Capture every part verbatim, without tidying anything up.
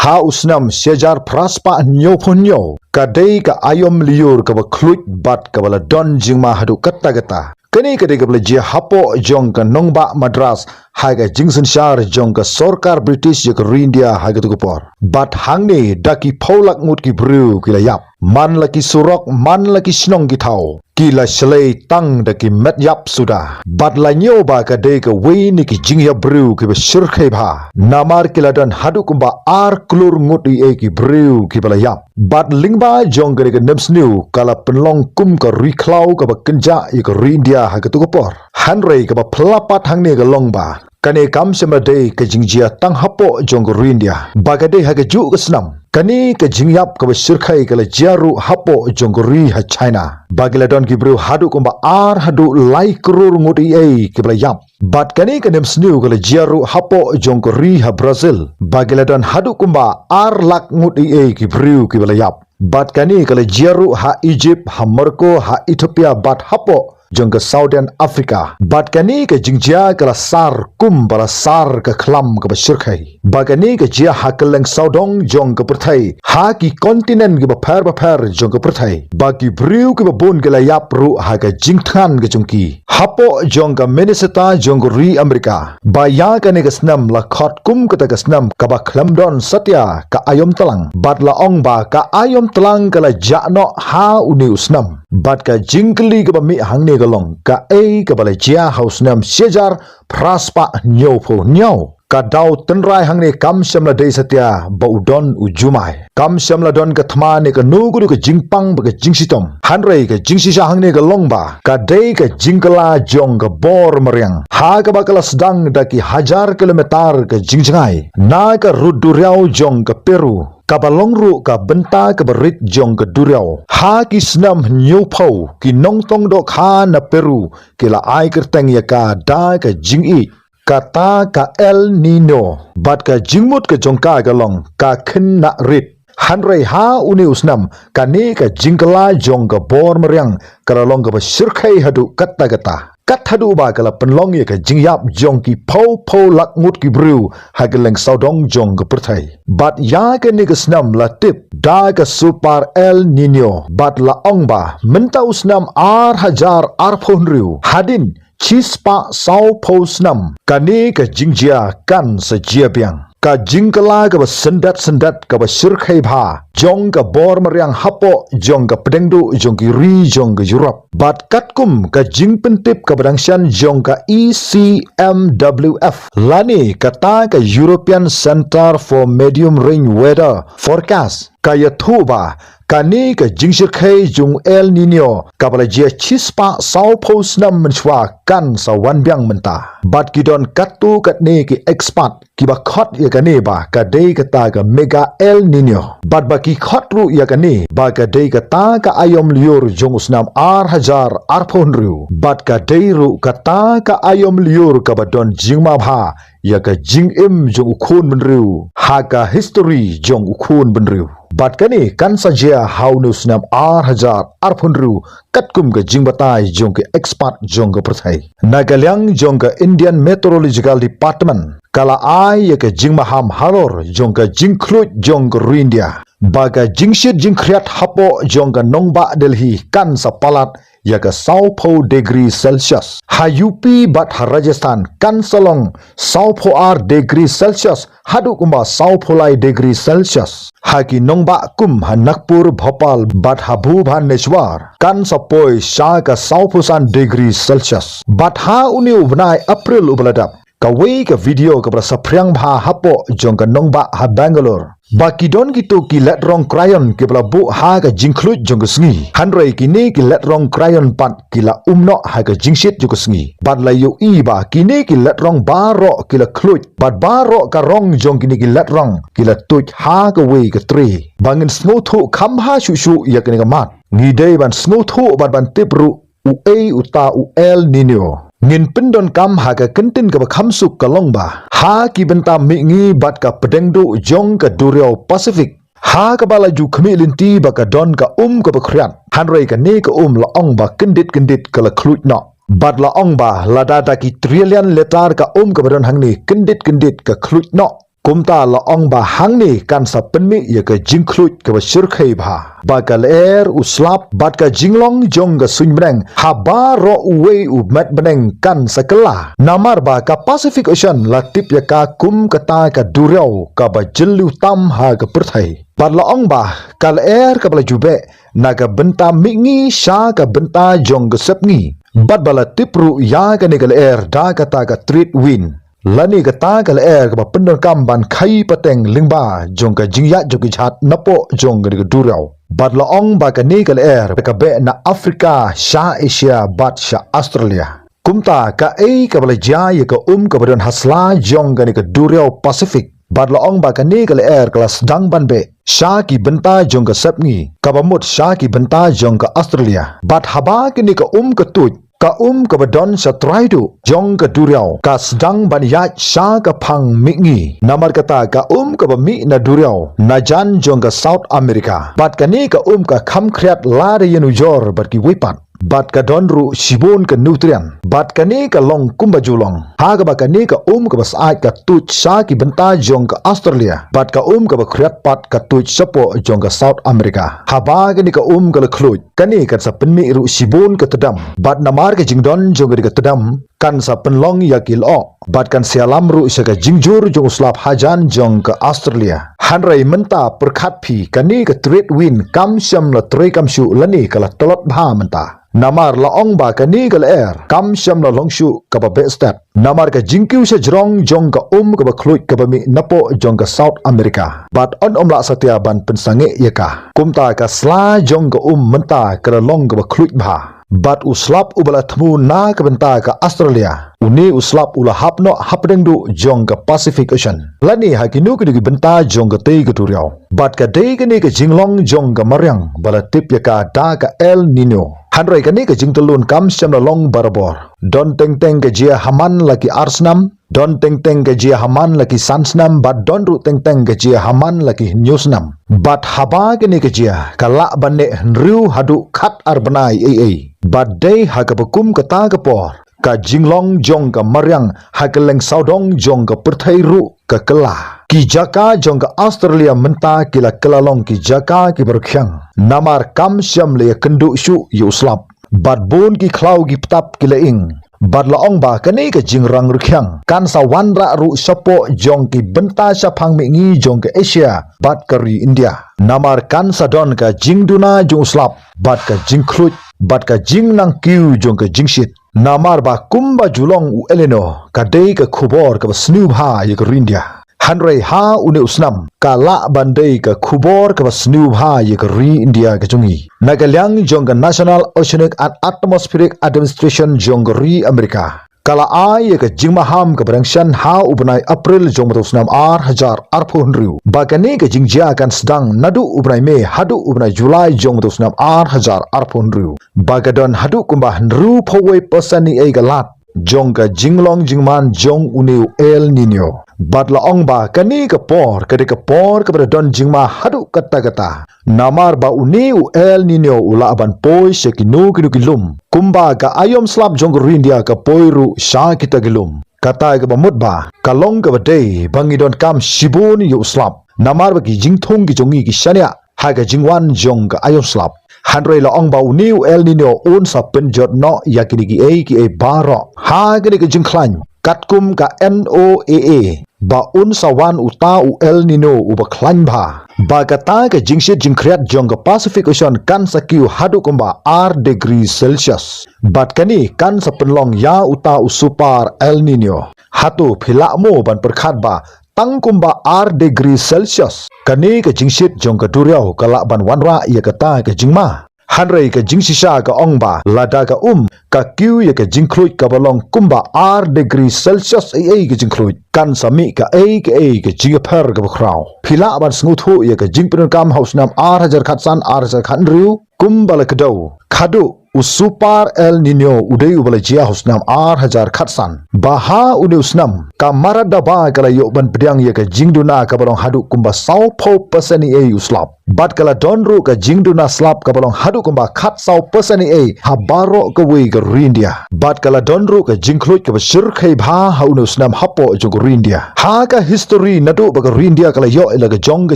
ha u snem shihajar phra spah hynñiewphew hynñiew, ka dei ka aïom lyiur kaba khluid bad kaba la don jingma haduh katta katta. Kane ka dei kaba la jia hapoh jong ka nongbah Madras ha ka jingsynshar jong ka sorkar British ïa ka ri India ha katto ka por. Bad hangne da ki phew lak ngut ki briew ki la ïap. Man la ki surok, man la ki shnong ki thaw, ki la shlei tang da ki met ïap suda. Bad la ñiew ba ka dei kawei na ki jingïap briew kiba shyrkhei bha. Namar ki la don haduh kumba ar klur ngut eiei ki briew kiba la ïap. Bad lyngba jong kane ka nemsniew ka la pynlong kum ka ri khlaw kaba kynjah ïa ka ri India ha katto ka por. Hynrei kaba phylla pat hangne ka long ba kane kam shym la dei ka jingjia tang hapoh jong ka ri India, ba ka dei ha kajuh ka snem kane ka jingïap kaba shyrkhei ka la jia ruh hapoh jong ka ri ha China, ba ki la don ki briew haduh kumba ar haduh lai klur ngut eiei kiba la ïap. Bad kane ka nemsniew ka la jia ruh hapoh jong ka ri ha Brazil, ba ki la don haduh kumba ar lak ngut eiei ki briew kiba la ïap. Bad kane ka la jia ruh ha Egypt, ha Morocco, ha Ethiopia bad hapoh jong ka Southern Africa. Bad kane ka jingjia ka la sar kum ba la sar ka khlam kaba shyrkhei. Ba kane ka jia ha kylleng sawdong jong ka pyrthei, ha ki continent kiba pher bapher jong ka pyrthei. Ba ki briew kiba bun ki la ïap ruh ha ka jingthngan ka jong ki. Hapoh jong ka Minnesota jong ka ri Amerika, ba ïa kane ka snem la khot kum kata ka snem kaba khlem don satia ka aïom tlang. Bad la ong ba ka aïom tlang ka la jah noh ha une u snem. Bad ka jingkylli kaba mih hangne ka long, kaei kaba la jia ha u snem shihajar phra spah hynñiewphew hynñiew? Ka daw tynrai hangne kam shym la dei satia ba u don u jumai. Kam shym la don ka thma ne kano kano ka jingpang bad ka jingshitom. Hynrei ka jingshisha hangne ka long ba ka dei ka jingkylla jong ka bor mariang, ha kaba ka la sdang da ki hajar kilometer ka jingjngai na ka rud duriaw jong ka Peru, kaba long ruh ka bynta kaba rit jong ka duriaw. Ha ki snem hynñiewphew, ki nongtong dohkha na Peru ki la ai kyrteng ïa ka da ka jingïeit. Kata ka El Niño, bad ka jingmut ka jong ka ka long ka khynnah rit. Hynrei ha une u snem, kane ka jingkylla jong ka bor mariang ka la long kaba shyrkhei haduh katta katta, kat haduh ba ka la pynlong ïa ka jingïap jong ki phew phew lak ngut ki briew ha kylleng sawdong jong ka pyrthei. Bad ïa kane ka snem la tip da ka Super El Niño, bad la ong ba mynta u snem ar hajar arphew hynriew, hadien shispah sawphew snem, kane ka jingjia kan sa jia biang. Ka jingkylla kaba syndet syndet kaba shyrkhei bha jong ka bor mariang hapoh jong ka pdeng duh jong ki ri jong ka Europe. Bad katkum ka jingpyntip kaba dang shen jong ka E C M W F, lane kata ka European Centre for Medium Range Weather Forecast, ka ïathuh ba kane ka jingshyrkhei jong El Niño kaba la jia shispah sawphew snem mynshuwa kan sa wan biang mynta. Bad ki don katto katne ki expert kiba khot ïa kane ba ka dei kata ka mega El Niño. Bad ba ki khot ruh ïa kane ba ka dei kata ka aïom lyiur jong u snem ar hajar arphew hynriew. Bad ka dei ruh kata ka aïom lyiur kaba don jingma bha ïa ka jingim jong u khun bynriew ha ka history jong u khun bynriew. Bad kane kan sa jia ha une u snem ar hajar arphew hynriew, katkum ka jingbatai jong ki expert jong ka pyrthei. Na ka liang jong ka Indian Meteorological Department, ka la ai ïa ka jingmaham halor jong ka jingkhluid jong ka ri India ba ka jingshit jingkhriat hapoh jong ka nongbah Delhi kan sa palat ïa ka sawphew degree Celsius. Ha U P bad ha Rajasthan kan sa long sawphew ar degree Celsius haduh kumba sawphew lai degree Celsius. Ha ki nongbah kum ha Nagpur, Bhopal bad ha Bhubaneswar kan sa poi sha ka sawphew san degree Celsius. Bad ha une u bnai April uba la dep, kawei ka video kaba la saphriang bha hapoh jong ka nongbah ha Bangalore, ba ki don kito ki letrong crayon kiba la buh ha ka jingkhluid jong ka sngi. Hynrei kine ki letrong crayon pat ki la um noh ha ka jingshit jong ka sngi. Bad la ïohi ba kine ki letrong baroh ki la khluid, bad baroh ka rong jong kine ki letrong ki la tuid ha kawei ka tre. Ba ngin sngewthuh kham bha shuh shuh ïa kane ka mat, ngi dei ban sngewthuh bad ban tip ruh uei uta u El Niño. Ngin pyndonkam ha ka kyntien kaba kham suk, ka long ba ha ki bynta mihngi bad ka pdeng duh jong ka duriaw Pacific, ha kaba la ju khmih lynti ba ka don ka um kaba khriat, hynrei kane ka um la ong ba kyndit kyndit ka la khluid noh. Bad la ong ba lada da ki trillion litar ka um kaba don hangne kyndit kyndit ka khluid noh, Kumta la ong ba hangne kan sa pynmih ïa ka jingkhluit kaba shyrkhei bha, ba ka lyer, u slap bad ka jinglong jong ka suiñ bneng ha baroh uwei u met bneng kan sa kylla. Namar ba ka Pacific Ocean la tip ïa ka kum kata ka duriaw kaba jylliew tam ha ka pyrthei. Bad la ong ba ka lyer kaba la ju beh na ka bynta mihngi sha ka bynta jong ka sepngi, bad ba la tip ruh ïa kane ka lyer da kata ka trade wind, lane kata ka lyer kaba pyndonkam ban khaïi pateng lyngba jong ka jingïaid jong ki jhat napoh jong kane ka duriaw. Bad la ong ba kane ka lyer ka beh na Africa sha Asia bad sha Australia. Kumta kaei kaba la jia ïa ka um kaba don ha sla jong kane ka duriaw Pacific? Bad la ong ba kane ka lyer ka la sdang ban beh sha ki bynta jong ka sepngi, kaba mut sha ki bynta jong ka Australia. Bad haba kane ka um ka tuid, ka um kaba don sha trai duh jong ka duriaw ka sdang ban ïaid sha ka phang mihngi. Namar kata ka um kaba mih na duriaw na jan jong ka South America, bad kane ka um ka kham khriat lada ïanujor bad kiwei pat. Bad ka don ruh shibun ka nutrient. Bad kane ka long kumba ju long, ha kaba kane ka um kaba syaid ka tuid sha ki bynta jong ka Australia, bad ka um kaba khriat pat ka tuid shapoh jong ka South America. Haba kane ka um ka la khluit, kane kan sa pynmih ruh shibun ka tdem. Bad namar ka jingdon jong kane ka tdem, kan sa pynlong ïa ki lyoh, bad kan sa ïalam ruh sha ka jingjur jong u slap hajan jong ka Australia. Hynrei mynta pyrkhat phi, kane ka trade wind kam shym la treikam shuh lane ka la tlot bha mynta. Namar la ong ba kane ka lyer kam shym la long shuh kaba beh stet. Namar ka jingkiew sha jrong jong ka um kaba khluit kaba mih napoh jong ka South America, bad yn ym lah satia ban pynsangeh ïa ka. Kumta ka sla jong ka um mynta ka la long kaba khluit bha. Bad u slap uba la thmu na ka bynta ka Australia, une u slap u la hap noh hapdeng duh jong ka Pacific Ocean, lane ha kino kino ki bynta jong katei ka duriaw. Bad ka dei kane ka jinglong jong ka mariang ba la tip ïa ka da ka El Nino. Hynrei kane ka jingtyllun kam shym la long barabor. Don teng teng ka jia ha man la ki ar snem, don teng teng ka jia ha man la ki san snem, bad don ruh teng teng ka jia ha man la ki hynñiew snem. Bad haba kane ka jia, ka lah ban neh hynriew haduh khat ar bnai ei ei. Bad dei ha kaba kum kata ka por, ka jinglong jong ka mariang ha kylleng sawdong jong ka pyrthei ruh ka kylla. Ki jaka jong ka Australia mynta ki la kylla long ki jaka kiba rkhiang, namar kam shym la ïakynduh shuh ïa u slap. Bad bun ki khlaw ki btap ki la ing. Bad la ong ba kane ka jingrang rkhiang kan sa wanrah ruh shapoh jong ki bynta shaphang mihngi jong ka Asia bad ka ri India. Namar kan sa don ka jingduna jong u slap, bad ka jingkhluit, bad ka jingnangkiew jong ka jingshit. Namar ba kumba ju long u El Nino, ka dei ka khubor kaba sniew bha ïa ka ri India. Hynrei ha une u snem, ka lah ban dei ka khubor kaba sniew bha ïa ka ri India ka jong ngi. Na ka liang jong ka National Oceanic and Atmospheric Administration jong ka ri America, ka la ai ïa ka jingmaham kaba dang shen ha u bnai April jong mynta u snem ar hajar arphew hynriew, ba kane ka jingjia kan sdang naduh u bnai May haduh u bnai July jong mynta u snem ar hajar arphew hynriew. Ba ka don haduh kumba hynriewphew wei percent ei ei ka lad jong ka jinglong jingman jong une u El Nino. Bad la ong ba kane ka por ka dei ka por kaba da don jingma haduh katta katta. Namar ba une u El Nino u lah ban poi sha kino kino ki lum, kumba ka aïom slap jong ka ri India ka poi ruh sha kita ki lum. Kata kaba mut ba ka long kaba dei ba ngi donkam shibun ïa u slap. Namar ba ki jingthung ki jong ngi ki shaniah ha ka jingwan jong ka aïom slap. Hynrei la ong ba une u El Nino un sa pynjot noh ïa kine kiei kiei baroh ha kane ka jingkhlaiñ. Katkum ka NOAA, ba un sa wan uta u El Nino uba khlaiñ bha, ba kata ka jingshit jingkhriat jong ka Pacific Ocean kan sa kiew haduh kumba ar degree Celsius. Bad kane kan sa pynlong ïa uta u super El Nino. Hato phi lah mo ban pyrkhat ba tang kumba ar degree Celsius kane ka jingshit jong ka duriaw ka lah ban wanrah ïa kata ka jingma? Hynrei ka jingshisha ka ong ba lada ka um ka kiew ïa ka jingkhluit kaba long kumba ar degree Celsius ei ei ka jingkhluit, kan sa mih kaei kaei ka jingïapher kaba khraw. Phi lah ban sngewthuh ïa ka jingpyndonkam ha u snem ar hajar khatsan ar hajar khathynriew, kumba la kdew, khatduh u super El Nino u dei uba la jia ha u snem ar hajar khatsan. Ba ha une u snem ka Marat Daba ka la ïoh ban pdiang ïa ka jingduna kaba long haduh kumba sawphew percent ei ei u slap. Bad ka la don ruh ka jingduna slap kaba long haduh kumba khatsaw percent ei ei ha baroh kawei ka ri India. Bad ka la don ruh ka jingkhluit kaba shyrkhei bha ha une u snem hapoh jong ka ri India. Ha ka history naduh ba ka ri India ka la ïoh ïa la ka jong ka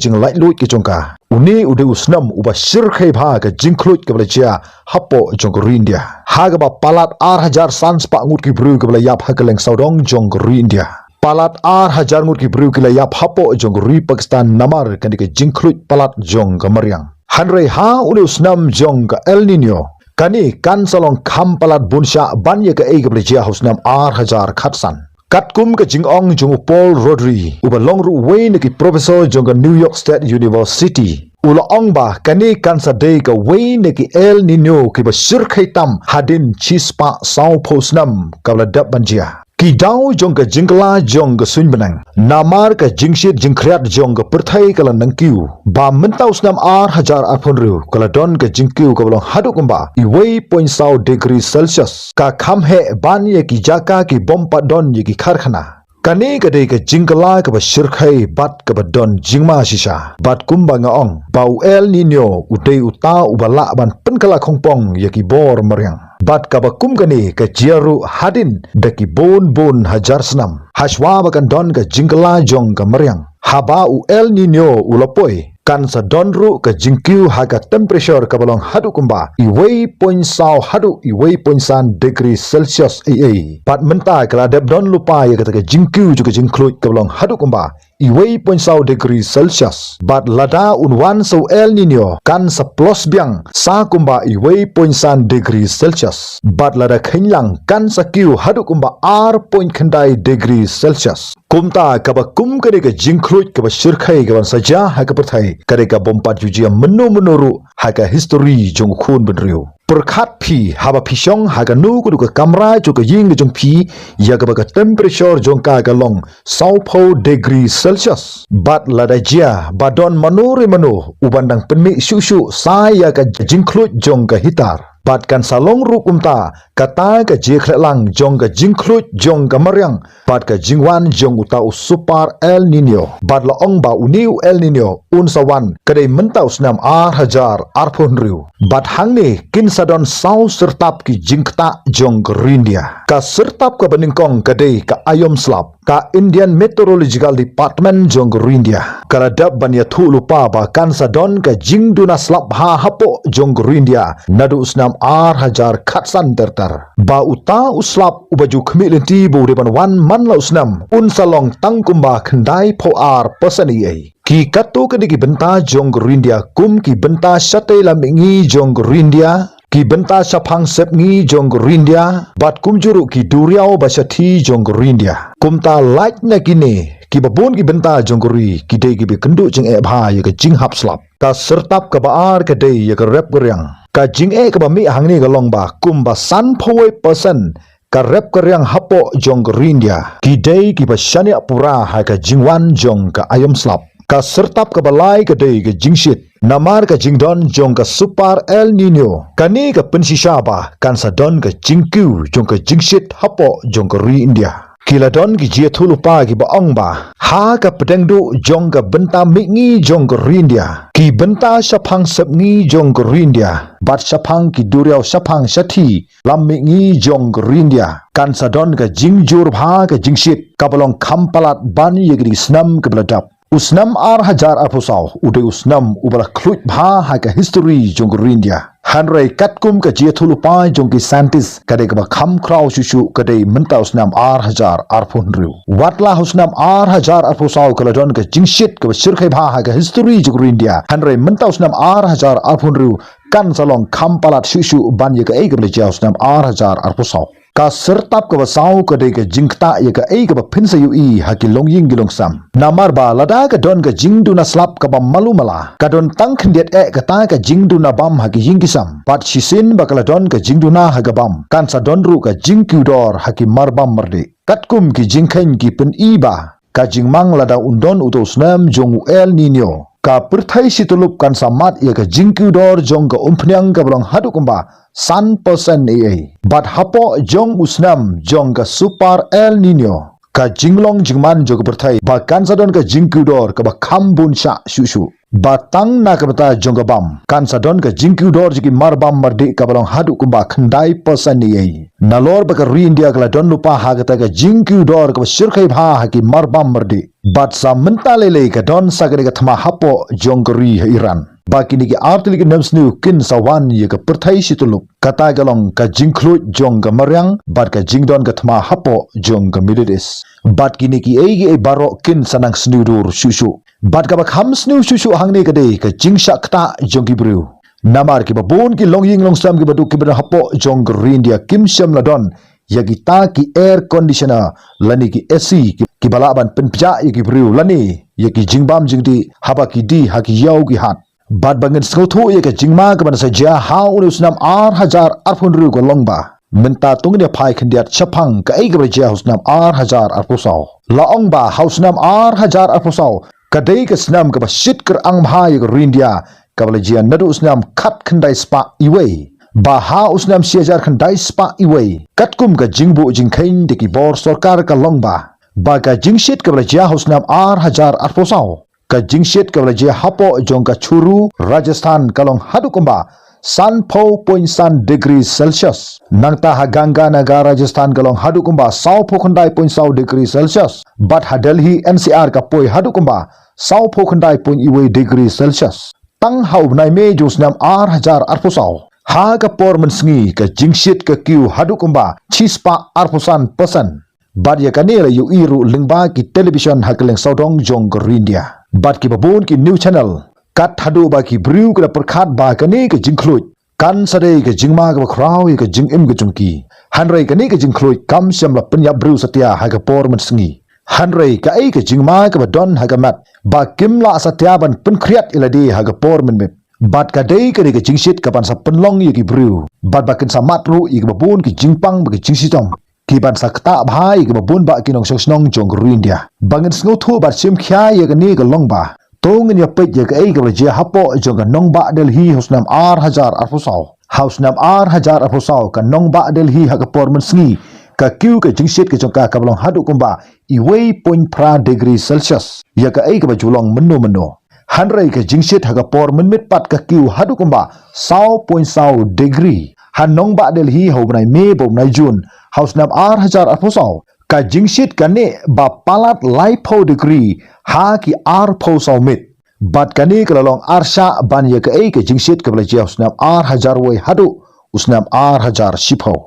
jinglaitluid ka jong ka, une u dei u snem uba shyrkhei bha ka jingkhluit kaba la jia hapoh jong ka ri India. Ha kaba palat ar hajar san spah ngut ki briew kiba la ïap ha kylleng sawdong jong ka ri India. Palat ar hajar ngut ki briew ki la ïap hapoh jong ka ri Pakistan namar kane ka jingkhluit palat jong ka mariang. Hynrei ha une u snem jong ka El Nino, kane kan sa long kham palat bun shah ban ïa kaei kaba la jia ha u snem ar hajar khatsan. Katkum ka jingong jong u Paul Rodri, uba long ruh uwei na ki professor jong ka New York State University, u la ong ba kane kan sa dei kawei na ki El Nino kiba shyrkhei tam hadien shispah sawphew snem kaba la dep ban jia. Ki daw jong ka jingkylla jong ka suiñ bneng namar ka jingshit jingkhriat jong ka pyrthei ka la nangkiew, ba mynta u snem ar hajar arphew hynriew ka la don ka jingkiew kaba long haduh kumba uwei point saw degree Celsius. Ka kham heh ban ïa ki jaka ki bym pat don ïa ki karkhana. Kane ka dei ka jingkylla kaba shyrkhei bad kaba don jingma shisha. Bad kumba nga ong, ba u El Nino u dei uta uba lah ban pynkylla khongpong ïa ki bor mariang. Bad kaba kum kane ka jia ruh hadien da ki bun bun hajar snem, hashwa ba kan don ka jingkylla jong ka mariang. Haba u El Nino u la poi, kan sa don ruh ka jingkiew ha ka temperature kaba long haduh kumba uwei point saw haduh uwei point san degree Celsius ei ei. Bad mynta ka la dep don lypa ïa kata ka jingkiew jong ka jingkhluit kaba long haduh kumba uwei point saw degree Celsius. Bad lada un wan sa u El Nino, kan sa plus biang sa kumba uwei point san degree Celsius. Bad lada kheiñ lang, kan sa kiew haduh kumba ar point khyndai degree Celsius. Kumta kaba kum kane ka jingkhluit kaba shyrkhei kaban sa jia ha ka pyrthei, ka dei ka bym pat ju jia mynno mynno ruh ha ka history jong u khun bynriew. Pyrkhat phi, haba phi shong ha kano kano ka kamra jong ka ïing ka jong phi, ïa kaba ka temperature jong ka ka long sawphew degree Celsius. Bad lada jia ba don mano re mano uban dang pynmih shuh shuh sa ïa ka jingkhluit jong ka heater, bad kan sa long ruh kumta kata ka jingkhleh lang jong ka jingkhluit jong ka mariang bad ka jingwan jong uta u Super El Nino. Bad la ong ba une u El Nino un sa wan ka dei mynta u snem ar hajar arphew hynriew. Bad hangne kin sa don saw syrtap ki jingktah jong ka ri India. Ka syrtap kaba nyngkong ka dei ka aïom slap, ka Indian Meteorological Department jong ka ri India ka la dep ban ïathuh lypa ba kan sa don ka jingduna slap ha hapoh jong ka ri India naduh u snem ar hajar khatsan ter ter. Ba uta u slap uba ju khmih lynti ba u dei ban wan man la u snem, un sa long tang kumba khyndai phew ar percent ei ei. Ki katto katne ki bynta jong ka ri India, kum ki bynta shatei lam mihngi jong ka ri India, ki bynta shaphang sepngi jong ka ri India, bad kumjuh ruh ki duriaw ba shathie jong ka ri India. Kumta lait na kine, kiba bun ki bynta jong ka ri ki dei kiba kynduh jingeh bha ïa ka jinghap slap. Ka syrtap kaba ar ka dei ïa ka rep ka riang. Ka jingeh kaba mih hangne ka long ba kumba sanphew wei percent ka rep ka riang hapoh jong ka ri India ki dei kiba shaniah pura ha ka jingwan jong ka aïom slap. Ka syrtap kaba lai ka dei ka jingshit namar ka jingdon jong ka Super El Nino. Kane ka pynshisha ba kan sa don ka jingkiew jong ka jingshit hapoh jong ka ri India. Ki la don ki jingïathuh lypa kiba ong ba ha ka pdeng duh jong ka bynta mihngi jong ka ri India, ki bynta shaphang sepngi jong ka ri India bad shaphang ki duriaw shaphang shathie lam mihngi jong ka ri India, kan sa don ka jingjur bha ka jingshit kaba long kham palat ban ïa kine ki snem kiba la dep. U snem ar hajar arphew saw u dei u snem uba la khluit bha ha ka history jong ka ri India. Hynrei katkum ka jingïathuh lypa jong ki scientist, ka dei kaba kham khraw shuh shuh ka dei mynta u snem ar hajar arphew hynriew. Wat la ha u snem ar hajar arphew saw ka la don ka jingshit kaba shyrkhei bha ha ka history jong ka ri India, hynrei mynta u snem ar hajar arphew hynriew kan sa long kham palat shuh shuh ban ïa kaei kaba la jia ha u snem ar hajar arphew saw. Ka syrtap kaba saw ka dei ka jingktah ïa kaei kaba phin sa ïohi ha ki longïing ki longsem. Namar ba lada ka don ka jingduna slap kaba malu mala, ka don tang khyndiat eh kata ka jingduna bam ha ki ïing ki sem. Bad shisien ba ka la don ka jingduna ha ka bam, kan sa don ruh ka jingkiew dor ha ki mar bam mar dih. Katkum ki jingkheiñ ki pyni ba ka jingmang lada un don uta u snem jong u El Nino, ka pyrthei shi tyllup kan sa mad ïa ka jingkiew dor jong ka umphniang kaba long haduh kumba san percent ei ei. Bad hapoh jong u snem jong ka Super El Nino, ka jinglong jingman jong ka pyrthei ba kan sa don ka jingkiew dor kaba kham bun shah shuh shuh. Ba tang na ka bynta jong ka bam kan sa don ka jingkiew dor jong ki marbam mardih kaba long haduh kumba khyndai percent eiei. Nalor ba ka ri India ka la don lypa ha kata ka jingkiew dor kaba shyrkhei bha ha ki marbam mardih. Bad sa mynta lei lei ka don sa kane ka thma hapoh jong ka ri ha Iran. Ba kine ki artylli ki nemsniew kin sa wan ïa ka pyrthei shi tyllup. Kata ka long ka jingkhluit jong ka mariang bad ka jingdon ka thma hapoh jong ka Middle East. Bad kine kiei kiei baroh kin sa nang sniew dur shuh shuh. Bad kaba kham sniew shuh shuh hangne ka dei ka jingshah ktah jong ki briew. Namar kiba bun ki longïing longsem kiba duk kiba don hapoh jong ka ri India kim shym la don ïa kita ki air conditioner lane ki A C ki, kiba lah ban pynpjah ïa ki briew lane ïa ki jingbam jingdih haba ki dih ha ki ïew ki hat. Bad ba ngin sngewthuh ïa ka jingma kaban sa jia ha une u snem ar hajar arphew hynriew ka long ba mynta to ngin ïa phai khyndiat shaphang kaei kaba la jia ha u snem ar hajar arphew saw. La ong ba ha u snem ar hajar arphew saw ka dei ka snem kaba shit kyrang bha ïa ka ri India kaba la jia naduh u snem khatkhyndai spah iwei. Ba ha u snem shi hajar khyndai spah iwei katkum ka jingbuh jingkheiñ da ki bor sorkar ka long ba, ba ka jingshit kaba la jia ha u snem ar hajar arphew saw, ka jingshit kaba la jia hapoh jong ka Churu, Rajasthan ka long haduh kumba sanphew point san degree Celsius. Nangta ha Ganganagar, Rajasthan ka long haduh kumba sawphew khyndai point saw degree Celsius. Bad ha Delhi N C R ka poi haduh kumba sawphew khyndai point iwei degree Celsius. Tang ha u bnai May jong u snem ar hajar arphew saw, ha ka por mynsngi ka jingshit ka kiew haduh kumba shispah arphew san percent. Bad ïa kane la ïohi ruh lyngba ki television ha kylleng sawdong jong ka ri India bad kiba bun ki news channel. Kat haduh ba ki briew ki la pyrkhat ba kane ka jingkhluit kan sa dei ka jingma kaba khraw ïa ka jingim ka jong ki. Hynrei kane ka jingkhluit kam shym la pynïap briew satia ha ka por mynsngi. Hynrei kaei ka jingma kaba don ha ka met ba kim lah satia ban pynkhriat ïa lade ha ka por mynmiet. Bad ka dei kane ka jingshit kaban sa pynlong ïa ki briew bad ba kin sa mad ruh ïa kiba bun ki jingpang bad ki jingshitom kiban sa ktah bha ïa kiba bun bah ki nongshong shnong jong ka ri India. Ba ngin sngewthuh bad shim khia ïa kane ka long ba to ngin ïa peit ïa kaei kaba la jia hapoh jong ka nongbah Delhi ha u snem ar hajar arphew saw. Ha u snem ar hajar arphew saw ka nongbah Delhi ha ka por mynsngi ka kiew ka jingshit ka jong ka kaba long haduh kumba iwei point phra degree Celsius. Ïa kaei kaba ju long mynno mynno. Hynrei ka jingshit ha ka por mynmiet pat ka kiew haduh kumba saw point saw degree. Ha nongbah Delhi ha u bnai May bad u bnai June ha u snem ar hajar arphew saw ka jingshit ka neh ba palat laiphew degree ha ki arphew saw miet. Bad kane ka la long arshah ban ïa kaei ka jingshit kaba la jia ha u snem ar hajar wei haduh u snem ar hajar shiphew.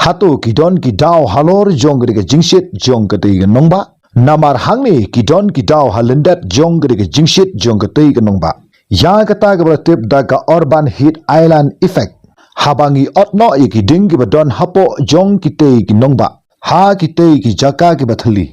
Hato ki don ki daw halor jong kane ka jingshit jong katei ka nongbah? Namar hangne ki don ki daw ha lyndet jong kane ka jingshit jong katei ka nongbah. Ïa kata kaba la tip da ka urban heat island effect. Haba ngi ot noh ïa ki ding kiba don hapoh jong kitei ki nongbah ha kitei ki jaka kiba thylli.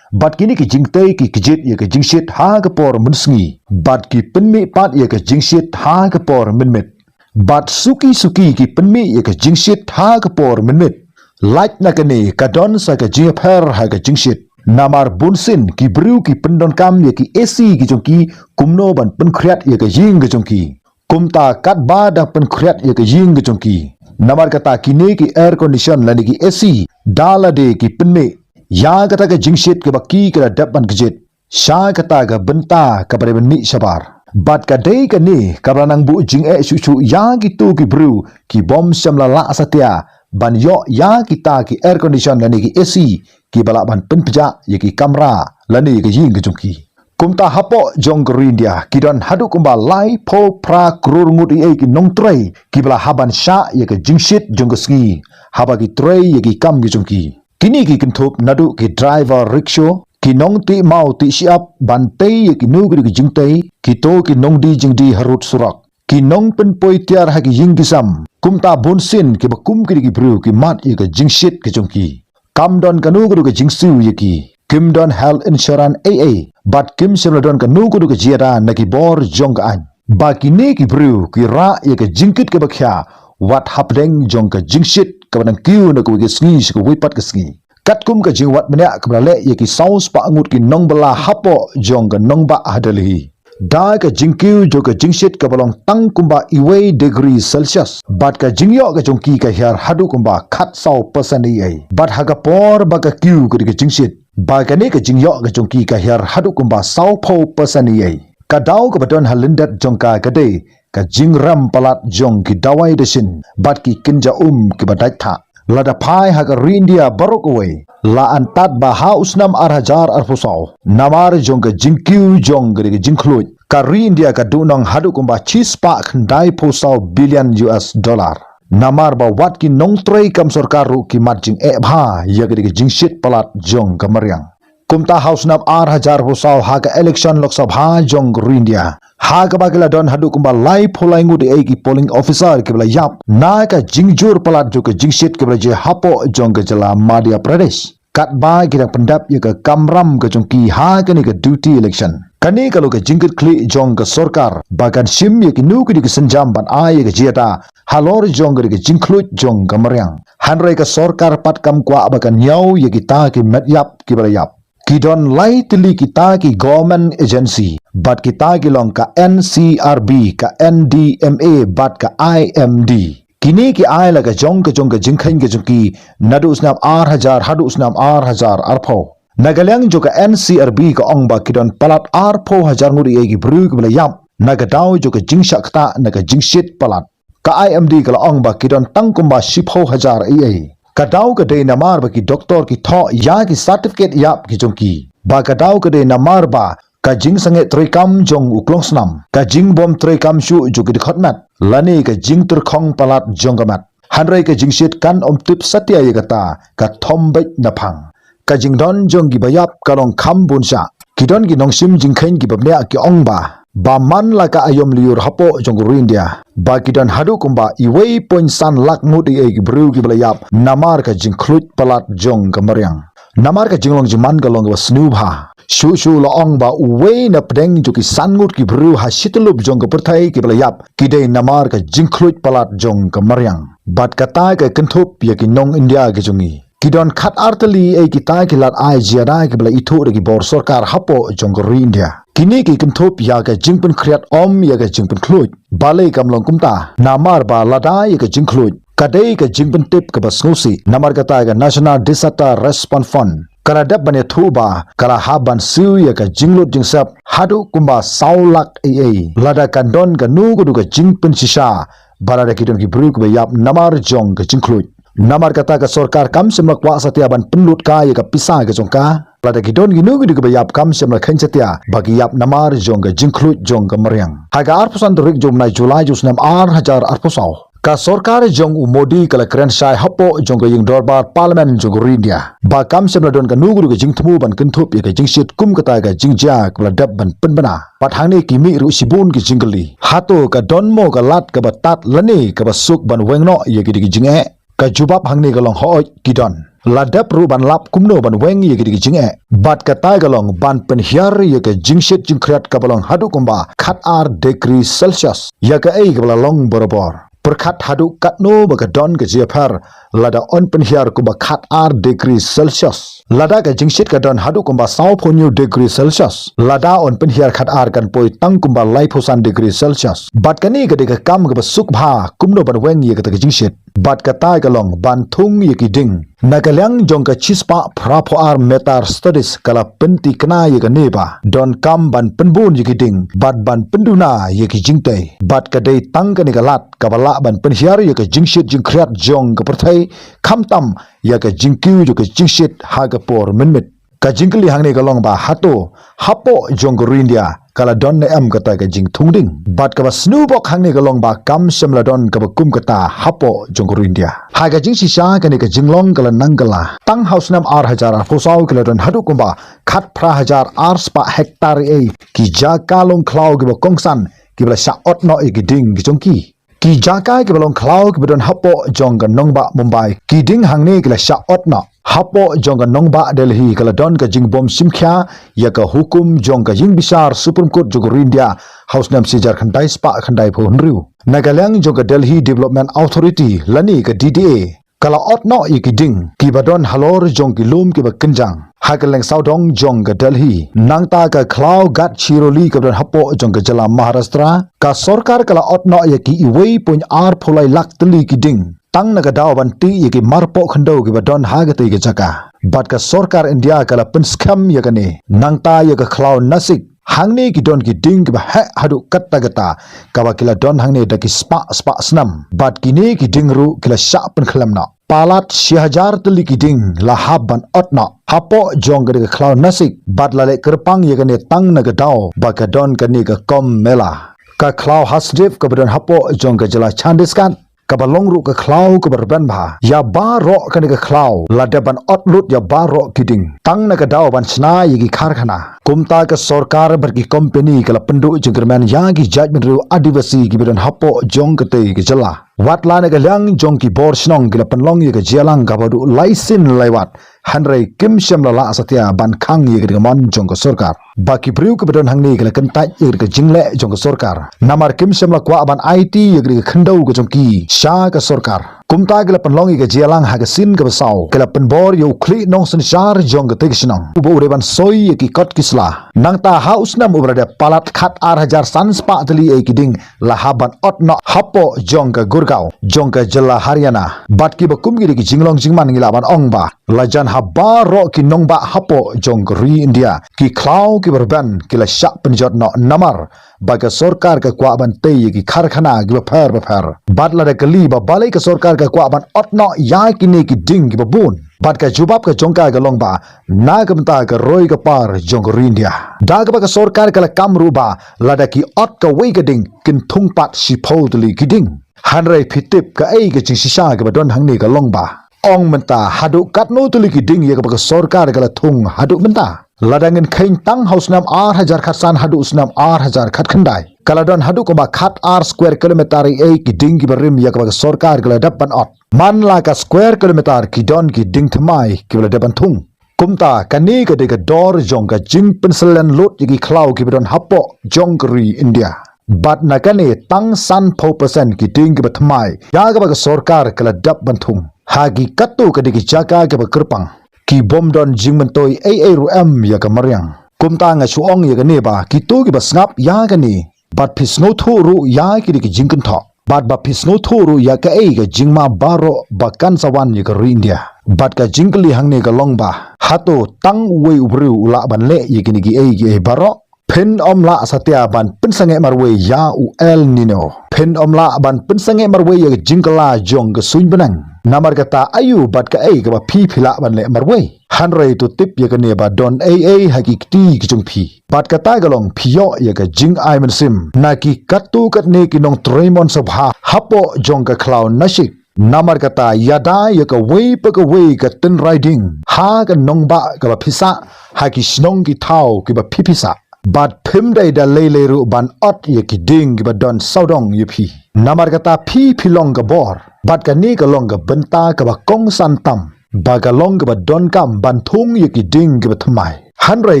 Bad kine ki jingtei ki kjit ïa ka jingshit ha ka por mynsngi bad ki pynmih pat ïa ka jingshit ha ka por mynmiet. Bad suki suki ki pynmih ïa ka jingshit ha ka por mynmiet. Lait na kane ka don sa ka jingïapher ha ka jingshit. Namar bunsien ki briew ki pyndonkam ïa ki A C ki jong ki kumno ban pynkhriat ïa ka ïing ka jong ki. Kumta katba dang pynkhriat ïa ka ïing ka jong ki. Namar kata kine ki air condition lane ki A C da lade ki pynmih ïa kata ka jingshit kaba ki ka la dep ban kjit sha kata ka bynta kaba dei ban mih shabar. Bad ka dei kane kaba la nang buh jingeh shuh shuh ïa kito ki briew ki bym shym la lah satia ban ïoh ïa kita ki air condition lane ki A C kiba lah ban pynpjah ïa ki kamra lane ïa ka ïing ka jong ki. Kumta hapoh jong ka ri India ki don haduh kumba laiphew phra klur ngut eiei ki nongtrei kiba la hap ban shah ïa ka jingshit jong ka sngi haba ki trei ïa ki kam ki jong ki. Kine ki kynthup naduh ki driver rickshaw, ki nongtih maw tih shyiap ban tei ïa kino kino ki jingtei, kito ki nongdie jingdie harud surok, ki nongpynpoi tiar ha ki ïing ki sem. Kumta bunsien kiba kum kine ki briew ki mad ïa ka jingshit ka jong ki. Kam don kano kano ka jingsiew ïa ki. Kim don health insurance eiei bad kim shym la don kano kano ka jingïada na ki bor jong ka aiñ. Ba kine ki briew ki rah ïa ka jingkit kaba khia wat hapdeng jong ka jingshit kaba nang kiew na kawei ka sngi sha kawei pat ka sngi. Katkum ka jingwad bniah kaba la leh ïa ki saw spah ngut ki nongbylla hapoh jong ka nongbah ha Delhi. Da ka jingkiew jong ka jingshit kaba long tang kumba iwei degree Celsius bad ka jingïoh ka jong ki ka hiar haduh kumba khatsaw percent eiei. Bad ha ka por ba ka kiew ka dei ka jingshit ba kane ka jingïoh ka jong ki ka hiar haduh kumba sawphew percent eiei. Ka daw kaba don ha lyndet jong ka ka dei ka jingrem palat jong ki dawai dashin bad ki kynja um kiba dait thah. Lada phai ha ka ri India baroh kawei, la antad ba ha u snem ar hajar arphew saw, namar jong ka jingkiew jong ka dei ka jingkhluit, ka ri India ka duhnong haduh kumba shispah khyndai phew saw billion U S dollar. Namar ba wat ki nongtrei kam sorkar ruh ki mad jingeh bha ïa ka dei ka jingshit palat jong ka mariang. Kumta ha u snem ar hajar arphew saw ha ka election Lok Sabha jong ka ri India, ha kaba ki la don haduh kumba laiphew lai ngut ei ki polling officer kiba la ïap na ka jingjur palat jong ka jingshit kiba la jia hapoh jong ka jylla Madhya Pradesh. Katba ki dang pyndep ïa ka kamram ka jong ki ha kane ka duty election. Kane ka long ka jingkitkhlieh jong ka sorkar ba kan shim ïa kino kino ki sienjam ban ai ïa ka jia halor jong ka dei ka jingkhluit jong ka mariang. Hynrei ka sorkar pat kam kwah ba kan ñiew ïa kita ki met ïap kiba la ïap. Ki don lai tylli kita ki government agency bad kita ki long ka N C R B, ka N D M A bad ka I M D. Kine ki ai la ka jong ka jong ka jingkheiñ ka jong ki naduh u snem ar hajar haduh u snem ar hajar arphew. Na ka liang jong ka N C R B ka ong ba ki don palat arphew hajar ngut ei ki briew kiba la ïap na ka daw jong ka jingshah ktah na ka jingshit palat. Ka I M D ka la ong ba ki don tang kumba shiphew hajar ei ei. Ka daw ka dei namar ba ki doktor ki thoh ïa ki certificate ïap ki jong ki. Ba ka daw ka dei namar ba ka jingsangeh treikam jong u klongsnam, ka jingbym treikam shuh jong ki dkhot met, lane ka jingtyrkhong palat jong ka met. Hynrei ka jingshit kan ym tip satia ïa kata, ka thom beit na phang. Ka jingdon jong kiba ïap ka long kham bun shah. Ki don ki nongshim jingkheiñ kiba bniah ki ong ba, ba man la ka aïom lyiur hapoh jong ka ri India, ba ki don haduh kumba iwei point san lak ngut ei ei ki briew kiba la ïap namar ka jingkhluit palat jong ka mariang. Namar ka jinglong jingman ka long kaba sniew bha. Shuh shuh la ong ba uwei na pdeng jong ki san ngut ki briew ha shi tyllup jong ka pyrthei kiba la ïap ki dei namar ka jingkhluit palat jong ka mariang. Bad kata ka kynthup ïa ki nong India ki jong ngi. Ki don khat ar tylli ei kita ki lad ai jia da kiba la ithuh da ki bor sorkar hapoh jong ka ri India. Kine ki kynthup ïa ka jingpynkhriat ym ïa ka jingpynkhluit. Balei kam long kumta? Namar ba lada ïa ka jingkhluit ka dei ka jingpyntip kaba sngewsih. Namar kata ka National Disaster Response Fund ka la dep ban ïathuh ba ka la hap ban siew ïa ka jinglut jingsep haduh kumba saw lak ei ei lada kan don kano kano ka jingpynshisha ba lada ki don ki briew kiba ïap namar jong ka jingkhluit. Namar kata ka sorkar kam shym la kwah satia ban pynlut kai ïa ka pisa ka jong ka. Lada ki don kino kino kiba ïap kam shym la kheiñ satia ba ki ïap namar jong ka jingkhluit jong ka mariang. Ha ka arphew san tarik jong u bnai July jong u snem ar hajar arphew saw, ka sorkar jong u Modi ka la kren shai hapoh jong ka ïing dorbar Parliament jong ka ri India ba kam shym la don kano kano ka jingthmu ban kynthup ïa ka jingshit kum kata ka jingjia kaba la dep ban pynbna. Bad hangne ki mih ruh shibun ki jingkylli, hato ka don mo ka lad kaba tad lane kaba suk ban weng noh ïa ki dei ki jingeh? Ka jubab hangne ka long hooid ki don. La dep ruh ban lap kumno ban weng ïa ki dei ki jingeh. Bad kata ka long ban pynhiar ïa ka jingshit jingkhriat kaba long haduh kumba khat ar degree Celsius ïa kaei kaba la long borabor. Pyrkhat haduh katno ba ka don ka jingïapher lada yn pynhiar kumba khat ar degree Celsius. Lada ka jingshit ka don haduh kumba sawphew hynñiew degree Celsius, lada yn pynhiar khat ar kan poi tang kumba laiphew san degree Celsius. Bad kane ka dei ka kam kaba suk bha kumno ban weng ïa kata ka jingshit. Bad kata ka long ban thung ïa ki ding. Na ka liang jong ka shispah phraphew ar meter studies ka la pyntikna ïa kane ba donkam ban pynbun ïa ki ding bad ban pynduna ïa ki jingtei. Bad ka dei tang kane ka lad kaba lah ban pynhiar ïa ka jingshit jingkhriat jong ka pyrthei, khamtam ïa ka jingkiew jong ka jingshit ha ka por mynmiet. Ka jingkylli hangne ka long ba hato hapoh jong ka ri India ka la don ne em kata ka jingthung ding? Bad kaba sniew bok hangne ka long ba kam shym la don kaba kum kata hapoh jong ka ri India. Ha ka jingshisha kane ka jinglong ka la nang kylla. Tang ha u snem ar hajar arphew saw ki la don haduh kumba khatphra hajar arspah hektar ei ki jaka longkhlaw kiba kongsan kiba la shah ot noh ïa ki ding ki jong ki. Ki jaka kiba longkhlaw kiba don hapoh jong ka nongbah Mumbai, ki ding hangne ki la shah ot noh. Hapoh jong ka nongbah Delhi ka la don ka jingbym shimkhia ïa ka hukum jong ka ïingbishar Supreme Court jong ka ri India ha u snem shi hajar khyndai spah khyndaiphew hynriew. Na ka liang jong ka Delhi Development Authority lane ka D D A, ka la ot noh ïa ki ding kiba don halor jong ki lum kiba kynjang ha ka lyngsawdong jong ka Delhi. Nangta ka khlaw Gadchiroli kaba don hapoh jong ka jylla Maharashtra, ka sorkar ka la ot noh ïa ki iwei point arphew lai lak tylli ki ding tang na ka daw ban tih ïa ki marpoh khyndew kiba don ha katei ka jaka. Bad ka sorkar India ka la pynskhem ïa kane. Nangta ïa ka khlaw Nasik, Hangne ki don ki ding kiba heh haduh katta katta, kaba ki la don hangne da ki spah spah snem. Bad kine ki ding ruh ki la shah pynkhlem noh. Palat shi hajar tylli ki ding la hap ban ot noh hapoh jong kane ka khlaw Nasik, bad la leh kyrpang ïa kane tang na ka daw ba ka don kane ka Kumbh Mela. Ka khlaw Hasdev kaba don hapoh jong ka jylla Chhattisgarh, kaba long ruh ka khlaw kaba rben bha ïa baroh kane ka khlaw, la dep ban ot lut ïa baroh ki ding tang na ka daw ban shna ïa ki karkhana. Kumta ka sorkar bad ki kompani ka la pynduh jingkyrmen ïa ki jaitbynriew Adivasi kiba don hapoh jong katei ka jylla. Wat la na ka liang jong ki bor shnong ki la pynlong ïa ka jingïalang kaba duh lai sien lai wat, hynrei kim shym la lah satia ban khang ïa ka ding mon jong ka sorkar. Ba ki briew kiba don hangne ki la kyntait ïa ka jingleh jong ka sorkar, namar kim shym la kwah ban aiti ïa ka khyndew ka jong ki sha ka sorkar. Kumta ki la pynlong ïa ka jingïalang ha ka sien kaba saw, ki la pynbor ïa u khlieh nongsynshar jong katei ka shnong, uba u dei ban soi ïa ki kot ki sla. Nangta ha u snem uba la dep, palat khat ar hajar san spah tylli ïa ki ding la hap ban ot noh hapoh jong ka Gurgaon jong ka jylla Haryana. Bad kiba kum ki dei ki jinglong jingman, ngi lah ban ong ba la jan ha baroh ki nongbah hapoh jong ka ri India, ki khlaw kiba rben ki la shah pynjot noh, namar ba ka sorkar ka kwah ban tei ïa ki karkhana kiba pher ba pher. Bad lada kylli ba balei ka sorkar ka kwah ban ot noh ïa kine ki ding kiba bun, bad ka jubab ka jong ka ka long ba na ka bynta ka roi ka par jong ka ri India. Da kaba ka sorkar ka la kam ruh ba lada ki ot kawei ka ding, kin thung pat shiphew tylli ki ding. Hynrei phi tip kaei ka jingshisha kaba don hangne ka long ba, ong mynta haduh katno tylli ki ding ïa kaba ka sorkar ka la thung haduh mynta? Lada ngin kheiñ tang ha u snem ar hajar khatsan haduh u snem ar hajar khatkhyndai, ka la don haduh kumba khat ar square kilometer ïa ki ding kiba rim ïa kaba ka sorkar ka la dep ban ot. Man la ka square kilometer ki don ki ding thymmai kiba la dep ban thung. Kumta kane ka dei ka dor jong ka jingpynsylleng lut ïa ki khlaw kiba don hapoh jong ka ri India. Bad na kane tang sanphew percent ki ding kiba thymmai ïa kaba ka sorkar ka la dep ban thung ha ki katto katne ki jaka kiba kyrpang. Ki bym don jingmyntoi ei ei ruh em ïa ka mariang. Kumta nga shu ong ïa kane ba kito kiba sngap ïa kane, bad phi sngewthuh ruh ïa kine ki jingkynthoh, bad ba phi sngewthuh ruh ïa kaei ka jingma baroh ba kan sa wan ïa ka ri India. Bad ka jingkylli hangne ka long ba, hato tang uwei u briew u lah ban leh ïa kine kiei kiei baroh? Phin ym lah satia ban pynsangeh marwei ïa u El Nino. Phin ym lah ban pynsangeh marwei ïa ka jingkylla jong ka suiñ bneng. Namar kata aïu bad kaei kaba phi phi lah ban leh marwei? Hynrei to tip ïa kane ba don ei ei ha ki kti ki jong phi. Bad kata ka long phi ïoh ïa ka jingai mynsiem na ki katto katne ki nongtrei mon sabha hapoh jong ka khlaw Nashik. Namar kata ïada ïa kawei pa kawei ka tynrai ding ha ka nongbah kaba phi sah, ha ki shnong ki thaw kiba phi phi sah. Bad phim dei da lei lei ruh ban ot ïa ki ding kiba don sawdong ïa phi. Namar kata phi phi long ka bor. Bad kane ka long ka bynta kaba kongsan tam, ba ka long kaba donkam ban thung ïa ki ding kiba thymmai. Hynrei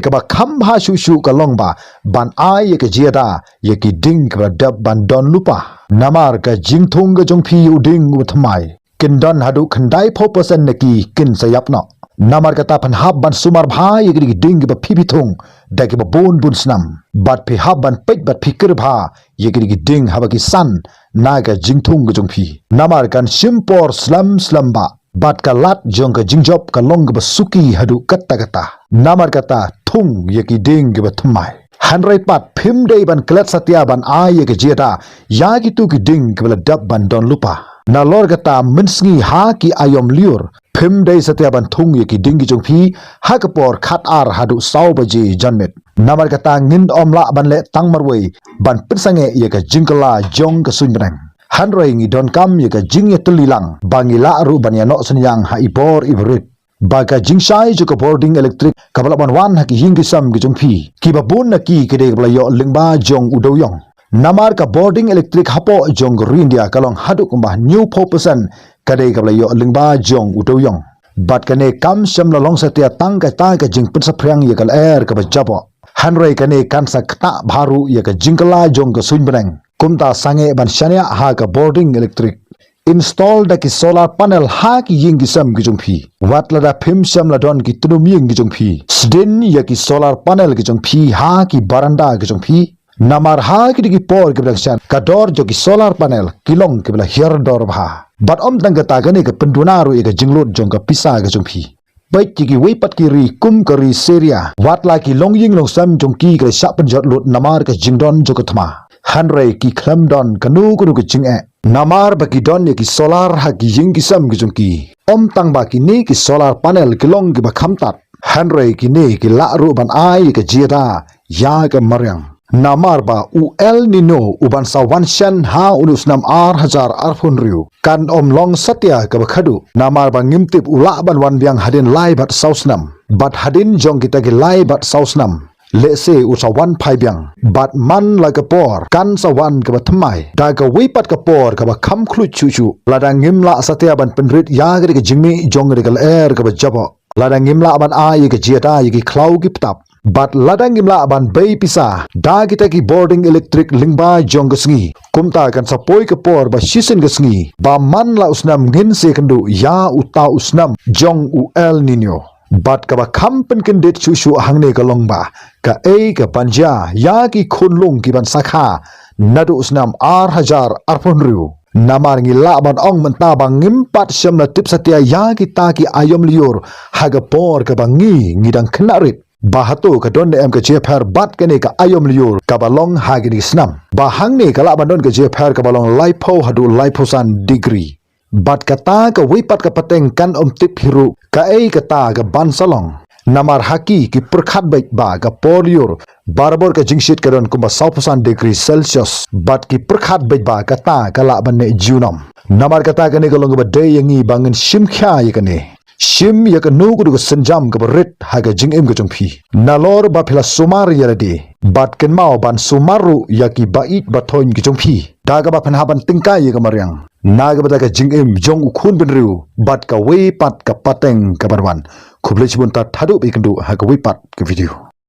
kaba kham bha shuh shuh ka long ba ban ai ïa ka jingïada ïa ki ding kiba dep ban don lypa. Namar ka jingthung ka jong phi ïa u ding uba thymmai, kin don haduh khyndaiphew percent na ki kin sa ïap noh. Namar kata phin hap ban sumar bha ïa ki ding kiba phi phi thung da kiba bun bun snem. Bad phi hap ban peit bad phi kyrpad bha ïa ki ding haba ki san na ka jingthung ka jong phi. Namar kan shim por slem slem bha. Bad ka lad jong ka jingjop ka long kaba suki haduh katta katta. Namar kata thung ïa ki ding kiba thymmai. Hynrei pat phim dei ban klet satia ban ai ïa ka jingïada ïa kito ki ding kiba la dep ban don lypa. Nalor kata mynsngi ha ki aïom lyiur, phim dei satia ban thung ïa ki ding ki jong phi ha ka por khat ar haduh saw baje janmiet. Namar kata ngin ym lah ban leh tang marwei ban pynsangeh ïa ka jingkylla jong ka suiñ bneng. Hynrei ngi donkam ïa ka jingïatylli lang ba ngi lah ruh ban ïanoh synñiang ha i bor i barit. Ba ka jingshai jong ka bording elektrik kaba lah ban wan ha ki ïing ki sem ki jong phi, kiba bun na ki ka dei kaba la ïoh lyngba jong u dewïong. Namar ka bording elektrik hapoh jong ka ri India ka long haduh kumba hynñiewphew percent ka dei kaba la ïoh lyngba jong u dewïong. Bad kane kam shym la long satia tang kata ka jingpynsaphriang ïa ka lyer kaba jaboh. Hynrei kane kan sa ktah bha ruh ïa ka jingkylla jong ka suiñ bneng. Kumta sangeh ban shaniah ha ka bording elektrik. Install da ki solar panel ha ki ïing ki sem ki jong phi. Wat lada phim shym la don ki tnum ïing ki jong phi, sdien ïa ki solar panel ki jong phi ha ki baranda ki jong phi. Namar ha kine ki por kiba dang shen, ka dor jong ki solar panel ki long kiba la hiar dor bha. Bad ym tang kata, kane ka pynduna ruh ïa ka jinglut jong ka pisa ka jong phi. peit ki kiwei pat ki ri kum ka ri Syria, wat la ki longïing longsem jong ki ka la shah pynjot lut namar ka jingdon jong ka thma. Hynrei ki khlem don kano kano ka jingeh. Namar ba ki don ïa ki solar ha ki ïing ki sem ki jong ki. Ym tang ba kine ki solar panel ki long kiba kham tad, hynrei kine ki lah ruh ban ai ka jingïada ïa ka mariang. Namar ba u El Nino uban sa wan shen ha une u snem ar hajar arphew hynriew kan ym long satia kaba khadduh. Namar ba ngim tip u lah ban wan biang hadien lai bad saw snem, bad hadien jong kita ki lai bad saw snem, lehse u sa wan phai biang. Bad man la ka por kan sa wan kaba thymmai da kawei pat ka por kaba kham khluit shuh shuh. Lada ngim lah satia ban pynrit ïa ka dei ka jingmih jong ka dei ka lyer kaba jaboh, lada ngim lah ban ai ïa ka jingïada ïa ki khlaw ki btap, bad lada ngim lah ban bei pisa da kita ki bording electric lyngba jong ka sngi, kumta kan sa poi ka por ba shisien ka sngi ba man la u snem ngin sa ïakynduh ïa uta u snem jong u El Nino. Bad kaba kham pynkyndit shuh shuh hangne ka long ba kaei kaban jia ïa ki khunlung kiban sa kha naduh u snem ar hajar arphew hynriew. Namar ngi lah ban ong mynta ba ngim pat shym la tip satia ïa kita ki aïom lyiur ha ka por kaba ngi ngi dang khynnah rit. Ba hato ka don ne em ka jingïapher bad kane ka aïom lyiur kaba long ha kine ki snem. Ba hangne ka lah ban don ka jingïapher kaba long laiphew haduh laiphew san degree. Bad kata kawei pat ka pateng kan ym tip hi ruh kaei kata kaban sa long. Namar ha ki ki pyrkhat beit ba ka por lyiur barabor ka jingshit ka don kumba sawphew san degree Celsius. Bad ki pyrkhat beit ba kata ka lah ban neh junom. Namar kata kane ka long kaba dei ïa ngi ba ngin shim khia ïa kane. Shim ïa kano kano ka sienjam kaba rit ha ka jingim ka jong phi. Nalor ba phi la sumar ïa lade, bad kynmaw ban sumar ruh ïa ki ba ïeit ba thoiñ ki jong phi da kaba phin hap ban tyngkai ïa ka mariang na ka bynta ka jingim jong u khun bynriew bad kawei pat ka pateng kaban wan. Khublei shibun, tad haduh ba ïakynduh ha kawei pat ka video.